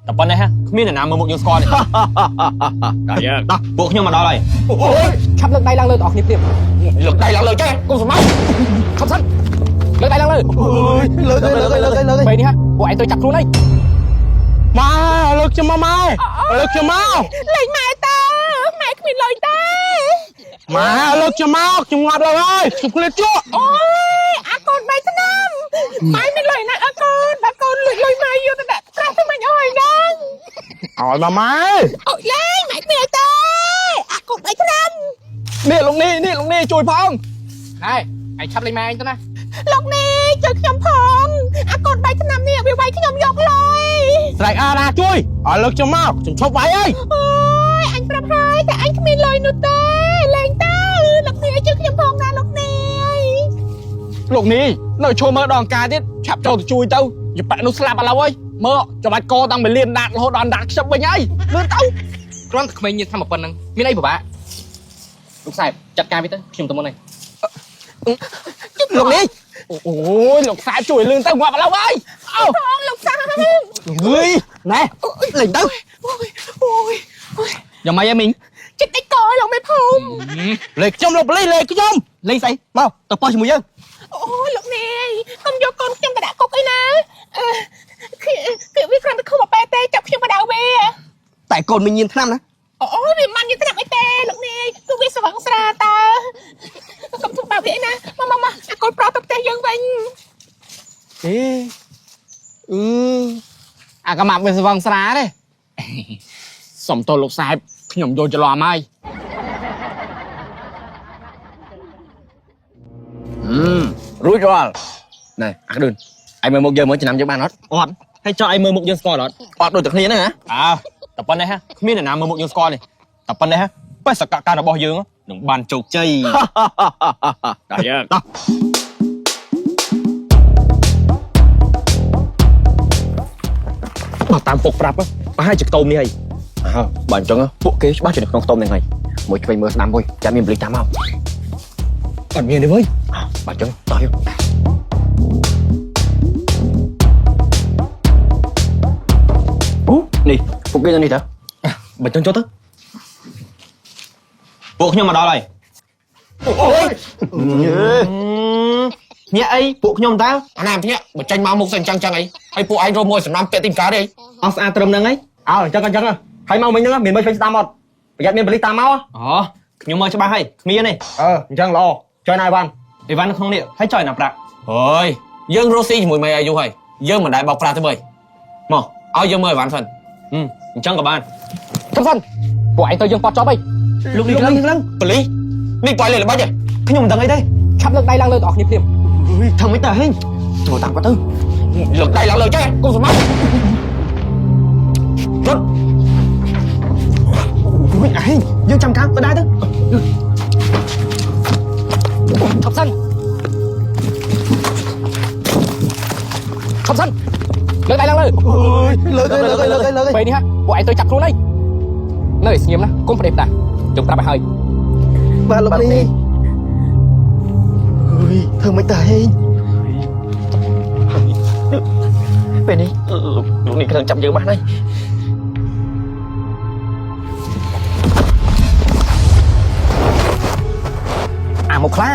តែប៉ុណ្ណេះហ่ะគ្មានអ្នកណាមើលមុខយើងស្គាល់ទេ ដល់យើង តោះពួកខ្ញុំមកដល់ហើយ ឆាប់លើកដៃឡើងលើទាំងអស់គ្នាភ្លាម លើកដៃឡើងលើចេះកុំសម័យ ឈប់សិនលើកដៃឡើងលើ លើកលើកលើកលើក ពេលនេះហ่ะពួកឯងត្រូវចាប់ខ្លួនហើយ ម៉ែលើកខ្ញុំមកម៉ែលើកខ្ញុំមក លេងម៉ែតើម៉ែគ្មានលុយទេ ម៉ែលើកខ្ញុំមកខ្ញុំងាប់ឡើងហើយខ្ញុំឃ្លាតជក់ អូយអាកូនបីឆ្នាំម៉ែមានលុយណាស់អាកូនអាកូនលួចលុយម៉ែយកទៅដាក់ប្រាស់ធ្វើម៉េចអើយហ្នឹង ឲ្យមកម៉ែ អូយលេងម៉ែគ្មានអីទេអាកូនបីឆ្នាំ នេះលោកនេះនេះលោកនេះជួយផង ណែឯងឆាប់លេងម៉ែឯងទៅណា លោកនេះជួយខ្ញុំផងអាកូនបីឆ្នាំនេះវាវាយខ្ញុំយកលុយ ស្រែកអារ៉ាជួយឲ្យលើកខ្ញុំមកខ្ញុំឈប់វាយអើយ អូយអញប្រាប់ហើយតែអញគ្មានលុយនោះទេលេងទៅលោកនេះជួយខ្ញុំផងណាលោកនេះ លោកនេះនៅឈរមើលដងការទៀតឆាប់ចូលទៅជួយទៅយប៉ាក់នោះស្លាប់ឥឡូវហើយមើលច្បាច់កតាំងពីលៀនដាតរហូតដល់ដាតខ្ជិបវិញហើយលឿនទៅ គ្រាន់តែក្មេងញៀនធ្វើមកប៉ុណ្ណឹងមានអីពិបាកលោកសែបចាត់ការវាទៅខ្ញុំទៅមុនហើយ លោកនេះអូយលោកខ្សែជួយលឿនទៅងាប់ឥឡូវហើយអោ ផងលោកសា អើយណែលេងទៅ អូយអូយ យ៉ាងម៉េចហ៎មីង ចិត្តដេកកលោកមេភូមិ លេខខ្ញុំលោកប៉ូលីសលេខខ្ញុំ លេងស្អីមកទៅប៉ោះជាមួយយើង អូយលោកនាយកុំយកកូនខ្ញុំទៅដាក់គុកអីណាអឺគឺគឺវាគ្រាន់តែខុសមកបែទេចាប់ខ្ញុំមកដៅវា តែកូនមិនញៀនថ្នាំណា អូយវាមិនយល់ត្រាប់អីទេលោកនាយគឺវាស្វឹងស្រាតើកុំធ្វើបាបវាអីណាមកមកមកអាកូនប្រុសទៅផ្ទះយើងវិញ អេអឺអាកាម៉ាប់វាស្វឹងស្រាទេសុំទោសលោកខ្សែខ្ញុំយល់ច្រឡំហើយ រួចរាល់ណែអាក្ដឿនឯងមើលមុខយើងមើលចំណាំយើងបានអត់ អត់ហើយចង់ឲ្យមើលមុខយើងស្គាល់អត់ អត់ដូចតែគ្នាហ្នឹងហ៎ អើតែប៉ុណ្ណេះហ่ะគ្មានអ្នកណាមើលមុខយើងស្គាល់ទេតែប៉ុណ្ណេះហ่ะបេសកកម្មរបស់យើងនឹងបានជោគជ័យ ដល់យើង តោះបើតាមពុកប្រាប់ប្រហែលជាខ្ទមនេះហើយ អើបើអញ្ចឹងពួកគេច្បាស់ជានៅក្នុងខ្ទមហ្នឹងហើយមួយឆ្វេងមើលស្ដាំមួយចាំមានប៉ូលីសតាមមក អត់មានទេវើយ អើបើអញ្ចឹងតោះយើងអូនេះពួកគេនៅនេះតើ បើចឹងចូលទៅពួកខ្ញុំមកដល់ហើយ អូយ ញាក់អីពួកខ្ញុំតើ អាណាភ្ញាក់បើចេញមកមុខស្អីចឹងចឹងអីហើយពួកឯងរកមួយសំណាំពាក់ទីផ្ការទេ អស់ស្អាតត្រឹមហ្នឹងហើយ អើអញ្ចឹងអញ្ចឹងហើយមកមិញហ្នឹងមានមើលឆ្វេងស្ដាំអត់ប្រយ័ត្នមានប៉ូលីសតាមមក អូខ្ញុំមើលច្បាស់ហើយគ្មានទេ អឺអញ្ចឹងល្អចុយណាយបាន អីវ៉ាន់នៅក្នុងនេះហើយចុយណាប្រាក់ ហើយយើងរកស៊ីជាមួយមេអាយុហើយយើងមិនដែលបោកប្រាស់ទេមើលមកឲ្យយើងមើលអីវ៉ាន់សិន អញ្ចឹងក៏បាន ឈប់សិនពួកឯងទៅយើងប៉ត់ចប់ហើយ លោកនេះឡើងឡើង ប៉ូលីសនេះប៉យលេល្បិចហ៎ ខ្ញុំមិនដឹងអីទេ ឆាប់លើកដៃឡើងលើទាំងអស់គ្នាភ្លាម ធ្វើមិនតើហេង ចូលតាមគាត់ទៅ លើកដៃឡើងលើចេះកុំសម័យរត់ វិញអាហេងយើងចាំកាំទៅដែរទៅ ឈប់សិនឈប់សិនលើកដៃឡើងលើ លើកលើកលើកលើក ពេលនេះហ่ะពួកឯងត្រូវចាប់ខ្លួនហើយនៅឲ្យស្ងៀមណាកុំប្រេបតាខ្ញុំប្រាប់ឲ្យហើយ បាទលោកនេះអើយធ្វើមិនតើហេង ពេលនេះលោកនេះគ្រឿងចាប់យើងបានហើយ អាមកខ្លា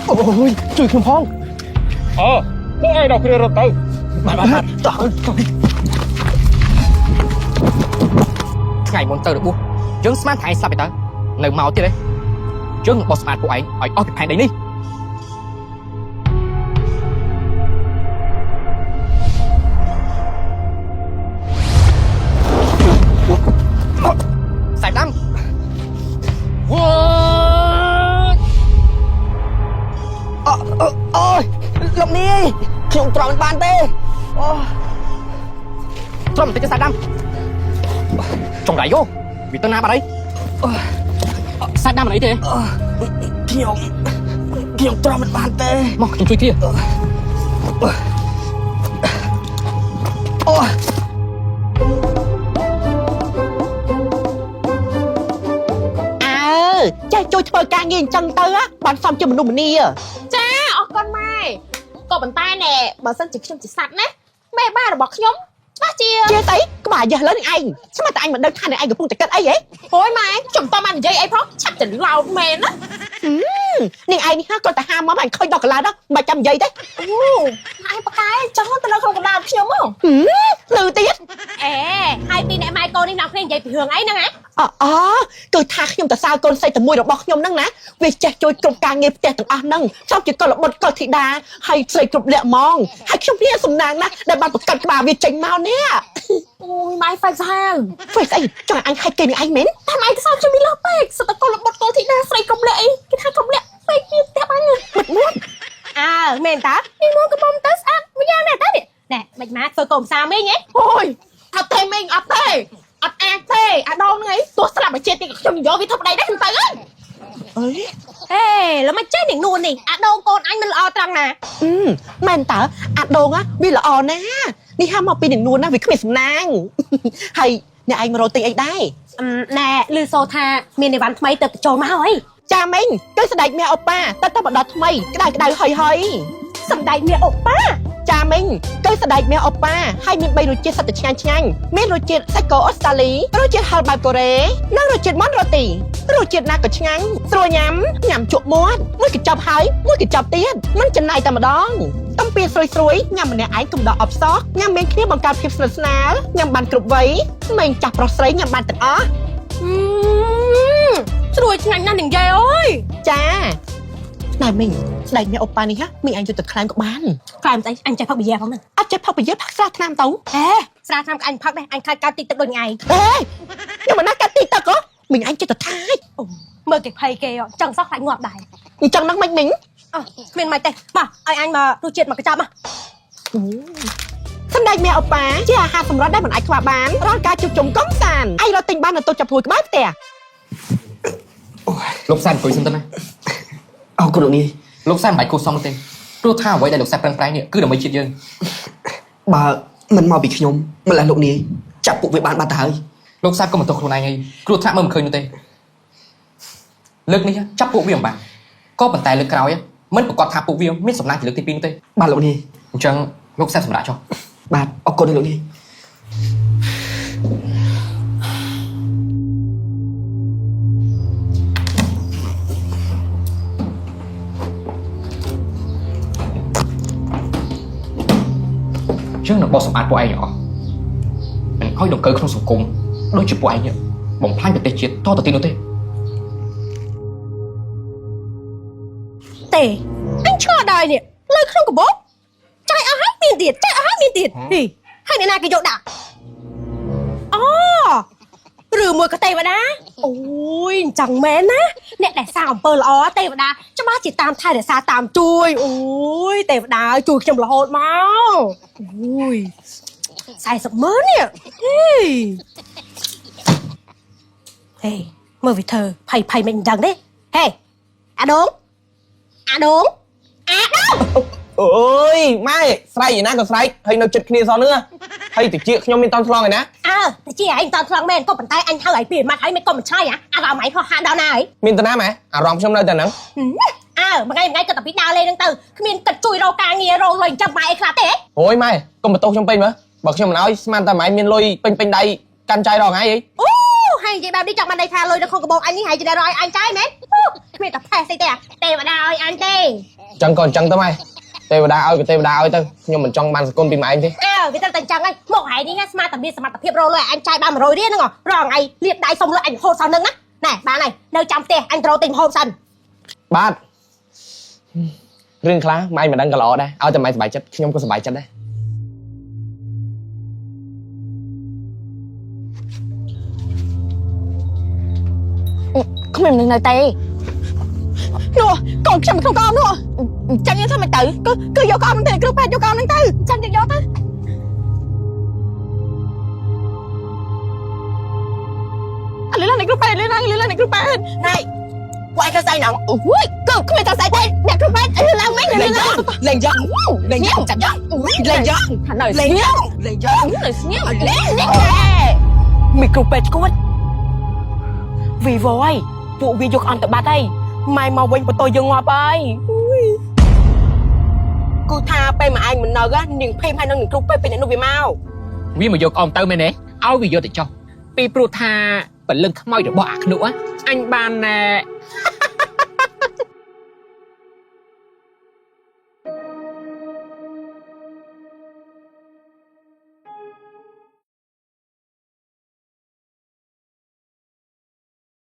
អូយជួយខ្ញុំផង អឺពួកឯងដល់គ្រារត់ទៅ បាទបាទតោះ ថ្ងៃមុនទៅរបួសយើងស្មានថាឯងស្លាប់ឯតើនៅមកទៀតឯងយើងនឹងបោះស្មាតពួកឯងឲ្យអស់ពីផែនដីនេះសែបដាំវ៉ា អូយលោកនេះខ្ញុំទ្រាំមិនបានទេអូ ត្រឹមបន្តិចទេសែបដាំចង់ដៃយោវាទៅណាបាត់អីសែបដាំមិនអីទេ ខ្ញុំខ្ញុំទ្រាំមិនបានទេ មកខ្ញុំជួយគ្រា អូ អើចេះជួយធ្វើការងារអញ្ចឹងទៅបានសមជាមនុស្សម្នា ចាអរគុណម៉ែក៏ប៉ុន្តែណែបើសិនជាខ្ញុំជាសត្វណាមេបារបស់ខ្ញុំ ច្បាស់ជា ជាស្អីក្បាលយ៉ាស់លើនឹងឯងស្មានតែអញមិនដឹងថានឹងឯងកំពុងតែគិតអីហ៎ អូយម៉ែខ្ញុំតបាននិយាយអីផងឆាប់ចន្លោតមែនណា នឹងឯងនេះហាគាត់តែហាមកអញឃើញដល់កន្លះដល់មិនចាំនិយាយទេ អូម៉ែប៉ាកែចង់ទៅនៅក្នុងកម្ដៅខ្ញុំហ៎ លឺទៀត អេហើយពីអ្នកម៉ែកូននេះនាំគ្នានិយាយពីរឿងអីហ្នឹងហ៎ អអគឺថាខ្ញុំទៅសើកូនស្រីតែមួយរបស់ខ្ញុំហ្នឹងណាវាចេះជួយគ្រប់ការងារផ្ទះទាំងអស់ហ្នឹងចង់ជាកុលបុត្រកុលធីតាហើយស្រីគ្រប់លក្ខហ្មងហើយខ្ញុំមានសំណាងណាស់ដែលបានបង្កើតក្បាលវាចេញមកនេះ អូយម៉ែហ្វៃសាហាវ ហ្វេស្អីចង់ឲ្យអញហែកគេនឹងឯងមែន តែម៉ែទៅសើខ្ញុំមានលើសពេកសិតតែកុលបុត្រកុលធីតាស្រីគ្រប់លក្ខអីគេថាគ្រប់លក្ខពេកទៀតផ្ទះអញ មិតមាត់ អើមែនតើនេះមកកំពុំទៅស្អាតម្យ៉ាងដែរតើនេះណែមិនម៉ាធ្វើកុំសាមីងហ៎អូយអត់ទេមីងអត់ទេអត់អាចទេអាដងហ្នឹងអីទោះស្លាប់ឲ្យជាតិទៀតក៏ខ្ញុំយកវាធ្វើប្តីដែរខ្ញុំទៅអើយ អើយ ហេលមិនចេះនាងនួននេះអាដងកូនអញមិនល្អត្រង់ណា អឺមែនតើអាដងវាល្អណាស់នេះហាមកពីនឹងនួនណាវាគ្មានសំណាង ហើយអ្នកឯងមករកទិញអីដែរ ណែឮសូថាមានអីវ៉ាន់ថ្មីទៅចូលមកហើយ ចាមីងគឺស្ដេចមាសអូប៉ាតែតែមកដល់ថ្មីក្តៅក្តៅហុយហុយ សម្ដេចមាសអូប៉ា ចាមីងគឺស្ដេចមាសអូប៉ាហើយមាន3រសជាតិសុទ្ធតែឆ្ងាញ់ឆ្ងាញ់មានរសជាតិសាច់គោអូស្ត្រាលីរសជាតិហឹរបែបកូរ៉េនិងរសជាតិមន់រ៉ូទីរសជាតិណាក៏ឆ្ងាញ់ស្រួលញ៉ាំញ៉ាំជក់មាត់មួយកញ្ចប់ហើយមួយកញ្ចប់ទៀតមិនចំណាយតែម្ដងតំពីស្រួយស្រួយញ៉ាំម្នាក់ឯងកុំដកអបសោះញ៉ាំមានគ្នាបង្កើតភាពស្និទ្ធស្នាលញ៉ាំបានគ្រប់វ័យក្មេងចាស់ប្រុសស្រីញ៉ាំបានទាំងអស់ ស្រួយឆ្ងាញ់ណាស់នាងយាយអើយ ចាណែមីងស្ដេចមាសអូប៉ានេះហ่ะមីងអញយកទៅក្លែមក៏បាន ក្លែមស្អីអញចេះផឹកប៊ីយ៉ែផងហ្នឹង អត់ចេះផឹកពយាផឹកស្រាថ្នាំទៅ ហេស្រាថ្នាំក៏អញផឹកដែរអញខ្លាចកើតទីទឹកដូចថ្ងៃ អេខ្ញុំមិនណាកាត់ទីទឹកហ៎មីងអញចិត្តទៅថាច អូមើលគេភ័យគេចង់សោះខ្លាចងាប់ដែរ អញ្ចឹងហ្នឹងមិនមីង អោះគ្មានមិនទេមកឲ្យអញមករសជាតិមកកញ្ចប់មក សម្ដេចមាសអូប៉ាជាអាហារសម្រន់ដែលមិនអាចខ្វះបានរាល់ការជួបជុំកំសាន្តឯងរកទិញបាននៅតូចចាប់ព្រួយក្បែរផ្ទះ លោកសែនអង្គុយសិនទៅណា អរគុណលោកនាយ លោកសែនមិនបាច់គួរសមទេព្រោះថាអ្វីដែលលោកសែនប្រឹងប្រែងនេះគឺដើម្បីជាតិយើង បើមិនមកពីខ្ញុំម្ល៉េះលោកនាយចាប់ពួកវាបានបាត់ទៅហើយ លោកសែនក៏មិនទោសខ្លួនឯងអីគ្រោះថ្នាក់មើលមិនឃើញនោះទេលើកនេះចាប់ពួកវាមិនបានក៏ប៉ុន្តែលើកក្រោយមិនប្រកាសថាពួកវាមានសំណាងជាលើកទី2នោះទេ បាទលោកនាយ អញ្ចឹងលោកសែនសម្រាប់ចុះ បាទអរគុណលោកនាយ យើងនឹងបោសសម្អាតពួកឯងអស់មិនឲ្យដង្កូវក្នុងសង្គមដូចជាពួកឯងនេះបំផ្លាញប្រទេសជាតិតទៅទៀតនោះទេ ទេអញឆ្ងល់ដែរនេះលើក្នុងកាបូបចាយអស់ហើយមានទៀតចាយអស់ហើយមានទៀតហីហើយអ្នកណាគេយកដាក់អូឬមួយក៏ទេវតាអូយអញ្ចឹងមែនណាអ្នកដែលសាងអំពើល្អទេវតាច្បាស់ជាតាមថែរក្សាតាមជួយអូយទេវតាជួយខ្ញុំរហូតមកអូយ40ម៉ឺននេះហីហេមើលវាធ្វើភ័យភ័យមិនអញ្ចឹងទេហេអាដងអាដងអាដង អើយម៉ែស្រែកឯណាក៏ស្រែកហើយនៅចិត្តគ្នាសោះហ្នឹងហើយតិចខ្ញុំមានតន់ឆ្លងឯណា អើតែជាឯងតន់ឆ្លងមែនក៏ប៉ុន្តែអញហៅឯងពីម៉ាត់ហើយមិនក៏មិនឆ្លើយអារម្មណ៍ឯងហោះហាដល់ណាហើយ មានតាណាម៉ែអារម្មណ៍ខ្ញុំនៅតែហ្នឹង អើមួយថ្ងៃមួយថ្ងៃគិតតែពីដើរលេងហ្នឹងទៅគ្មានគិតជួយរកការងាររកលុយចាំម៉ែអីខ្លះទេ អូយម៉ែកុំបន្ទោសខ្ញុំពេញមើលបើខ្ញុំមិនអោយស្មានតែម៉ែមានលុយពេញពេញដៃកាន់ចាយដល់ថ្ងៃអី អូហើយនិយាយបែបនេះចង់បានន័យថាលុយនៅក្នុងកាបូបអញនេះហើយជាអ្នករកឲ្យអញចាយមែនអូគ្មានតែផេះស្អីទេទេវតាឲ្យអញទេ ចឹងក៏អញ្ចឹងទៅម៉ែទេវតាឲ្យក៏ទេវតាឲ្យទៅខ្ញុំមិនចង់បានសគុណពីម៉ែឯងទេ អើវាត្រូវតែអញ្ចឹងហើយមកឯងនេះស្មានតែមានសមត្ថភាពរកលុយឲ្យអញចាយបាន100រៀលហ្នឹងរកថ្ងៃលៀបដៃសុំលុយអញរហូតសោះហ្នឹងណាណែបានហើយនៅចាំផ្ទះអញត្រូវទិញម្ហូបសិន បាទរឿងខ្លះម៉ែមិនដឹងក៏ល្អដែរឲ្យតែម៉ែសប្បាយចិត្តខ្ញុំក៏សប្បាយចិត្តដែរ គ្មានមនុស្សនៅទេ នោះកូនខ្ញុំក្នុងក្អមនោះអញ្ចឹងយើងធ្វើមិនទៅគឺគឺយកក្អមហ្នឹងទៅគ្រូពេទ្យយកក្អមហ្នឹងទៅអញ្ចឹងយើងយកទៅអលីឡានេះគ្រូពេទ្យអលីឡាអលីឡានេះគ្រូពេទ្យ ណែពួកឯងទៅស្អីណង អូយគឺគ្មានតែស្អីទេអ្នកគ្រូពេទ្យអលីឡាវិញអលីឡា លេងយ៉ាងលេងយ៉ាង ចាប់យក លេងយ៉ាង ថានៅ លេងយ៉ាងលេងយ៉ាង នៅស្ងៀម លេងនេះ មីគ្រូពេទ្យឈួតវីវយពួកវាយកអន្តបាត់ហើយម៉ែមកវិញបន្តយើងងាប់ហើយគូថាពេលមកឯងមិននៅនាងភេមហើយនឹងគ្រូពេទ្យពេលអ្នកនោះវាមក វាមកយកអមទៅមែនទេឲ្យវាយកទៅចុះពីព្រោះថាពលឹងខ្មោចរបស់អាខ្នុអញបានណែ